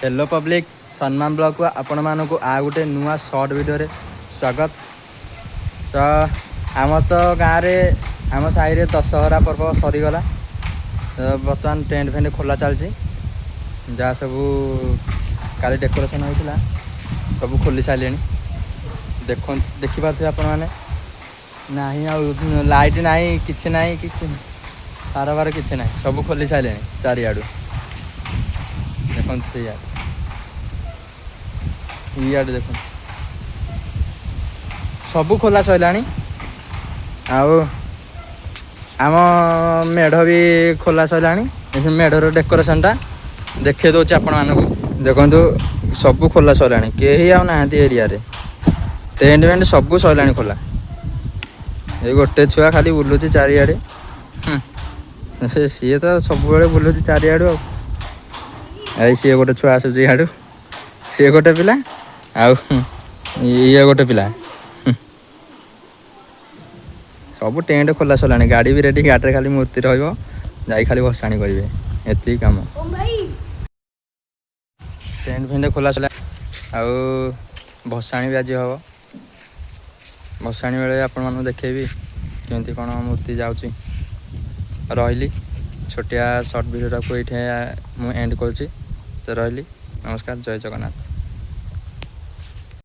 Hello public, ସମ୍ମାନ ବ୍ଲଗ୍କୁ ଆପଣମାନଙ୍କୁ ଆଉ ଗୋଟେ ନୂଆ ସର୍ଟ ଭିଡ଼ିଓରେ ସ୍ୱାଗତ। ତ ଆମ ତ ଗାଁରେ, ଆମ ସାହିରେ ଦଶହରା ପର୍ବ ସରିଗଲା। ତ ବର୍ତ୍ତମାନ ଟେଣ୍ଟ ଫେଣ୍ଟ ଖୋଲା ଚାଲିଛି। ଯାହା ସବୁ କାଲି ଡେକୋରେସନ୍ ହେଇଥିଲା, ସବୁ ଖୋଲି ସାରିଲେଣି। ଦେଖନ୍ତୁ, ଦେଖିପାରୁଥିବେ ଆପଣମାନେ, ନାହିଁ ଆଉ ଲାଇଟ୍ ନାହିଁ, କିଛି ନାହିଁ, କିଛି ତାର ଫାର କିଛି ନାହିଁ। ସବୁ ଖୋଲି ସାରିଲେଣି ଚାରିଆଡ଼ୁ। ଦେଖନ୍ତୁ, ସେଇଆଡ଼େ, ଇଆଡ଼େ ଦେଖନ୍ତୁ, ସବୁ ଖୋଲା ସରିଲାଣି। ଆଉ ଆମ ମେଢ଼ ବି ଖୋଲା ସରିଲାଣି। ଏ ମେଢ଼ର ଡେକୋରେସନଟା ଦେଖେଇ ଦେଉଛି ଆପଣମାନଙ୍କୁ। ଦେଖନ୍ତୁ, ସବୁ ଖୋଲା ସରିଲାଣି, କେହି ଆଉ ନାହାନ୍ତି ଏରିଆରେ। ଟେଣ୍ଟ ଫେଣ୍ଟ ସବୁ ସରିଲାଣି ଖୋଲା। ଏଇ ଗୋଟେ ଛୁଆ ଖାଲି ବୁଲୁଛି ଚାରିଆଡ଼େ। ସେ ସିଏ ତ ସବୁବେଳେ ବୁଲୁଛି ଚାରିଆଡ଼ୁ। ଆଉ ଏଇ ସିଏ ଗୋଟେ ଛୁଆ ଆସୁଛି ଇଆଡ଼ୁ, ସିଏ ଗୋଟେ ପିଲା, ଆଉ ଇଏ ଗୋଟେ ପିଲା। ସବୁ ଟେଣ୍ଟ ଖୋଲା ସରିଲାଣି, ଗାଡ଼ି ବି ରେଡ଼ି। ଗାଡ଼ିରେ ଖାଲି ମୂର୍ତ୍ତି ରହିବ, ଯାଇ ଖାଲି ଭସାଣି କରିବେ, ଏତିକି କାମ। ଟେଣ୍ଟ ଫେଣ୍ଟ ଖୋଲା ସରିଲା ଆଉ ଭସାଣି ବି ଆଜି ହେବ। ଭସାଣି ବେଳେ ଆପଣମାନଙ୍କୁ ଦେଖେଇବି କେମିତି କ'ଣ ମୂର୍ତ୍ତି ଯାଉଛି। ରହିଲି, ଛୋଟିଆ ସର୍ଟ ଭିଡ଼ିଓଟାକୁ ଏଇଠି ମୁଁ ଏଣ୍ଡ କରୁଛି। ତ ରହିଲି, ନମସ୍କାର, ଜୟ ଜଗନ୍ନାଥ।